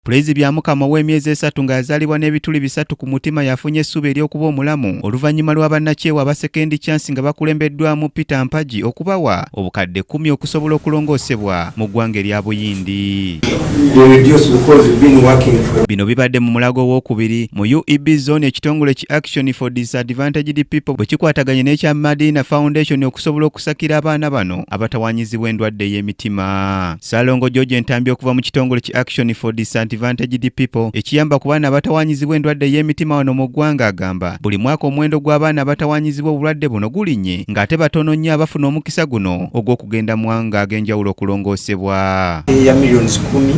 Praise Byamukama ow'emyezi 3 nga yazaalibwa n'ebituli 3 ku mutima yafunye essuubi ery'okuba omulamu oluvannyuma lwa bannakyewa aba Second Chance nga bakulembeddwamu Peter Mpagi okubawa obukadde 10 okusobola okulongoosebwa mu ggwanga erya Buyindi. Bino bibadde mu mulago ow'okubiri mu UEB zone ekitongole ki Action for Disadvantaged People bwe kikwataganye n'ekya Madina Foundation okusobola okusakira abaana bano abatawanyizibwa endwadde ey'emitima. Ssalongo George Ntambi okuva mu kitongole ki Action for Disadvantaged People ekiyamba ku baana abatawanyizibwa endwadde ey'emitima wano mu ggwanga agamba buli mwaka omuwendo gw'abaana abatawanyizibwa obulwadde buno gulinnye ng'ate batono nnyo abafuna omukisa guno ogw'okugenda mu mawanga ag'enjawulo okulongoosebwa. Ya millions 10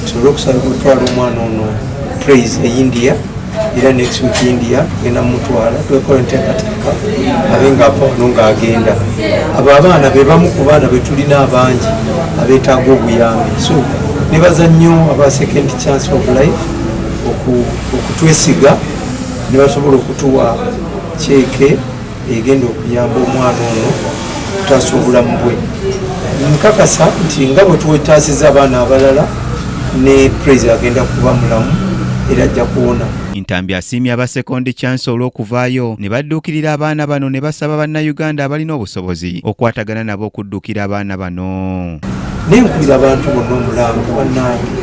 tusobole okusaba okutwala omwana ono Praise e India, era next week India tugenda mutwala twekola enteekateeka abe ng'ava wano ng'agenda. Abo abaana be bamu ku baana be tulina abangi abeetaaga obuyambi, so nebaza nnyo aba Second Chance of Life okutwesiga ne basobola okutuwa ceeke egenda okuyamba omwana ono okutaasa obulamu bwe. Nkakasa nti nga bwe twetaasiza abaana abalala ne Praise agenda kuba mulamu era ajja kuwona. Ntambi asiimye aba Second Chance olw'okuvaayo ne badduukirira abaana bano ne basaba bannayuganda abalina obusobozi okukwatagana nabo okudduukira abaana bano. Naye nkubira abantu bonna omulanga, bannange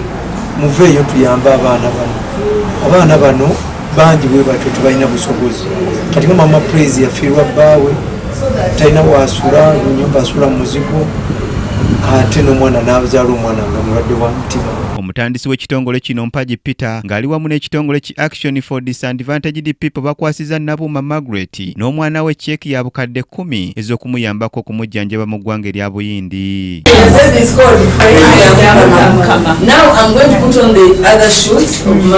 muveeyo tuyambe abaana bano. Abaana bano bangi bwe batyo tebalina busobozi. Kati nga mama Praise yafiirwa bbaawe, talina waasula, nyumba asula mu muzigo, ate n'omwana n'azaala omwana nga mulwadde wa mutima. Omutandisi w'ekitongole kino Mpagi Peter ng'ali wamu n'ekitongole ki Action for Disadvantaged People bakwasiza Nabuuma Margaret n'omwana we ceeki ya bukadde 10 ez'okumuyambako okumujjanjaba mu ggwanga erya Buyindi.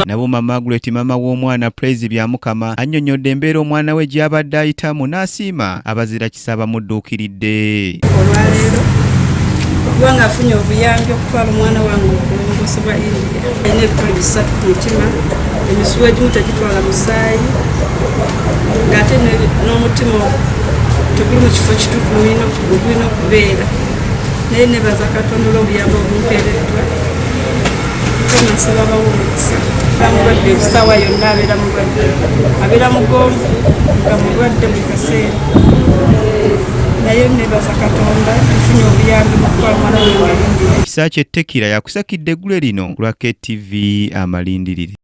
Nabuuma Margaret maama w'omwana Praise Byamukama annyonnyodde embeera omwana we gy'abadde ayitamu n'asiima abazira kisa abamudduukiridde. Olwaleero okuba nga afunye obuyambi okutwala omwana wange okulongoosebwa India, alina ebituli 3 ku mutima, emisuwa egimu tegitwala musaayi, ng'ate n'omutima teguli mu kifo kituufu gulina okubeera. Naye nebaza Katonda olw'obuyambi obumpeereddwa. Mukama nsaba abawe omukisa. Mulwadde essaawa yonna abeera mulwadde, abeera mugonvu nga mulwadde buli kaseera. Naye nebaza Katonda tufunye obuyambi mu kutwala omwana wange India. Kisaakye Tekira yakusakidde eggule lino ku lwa KTV amalindirire.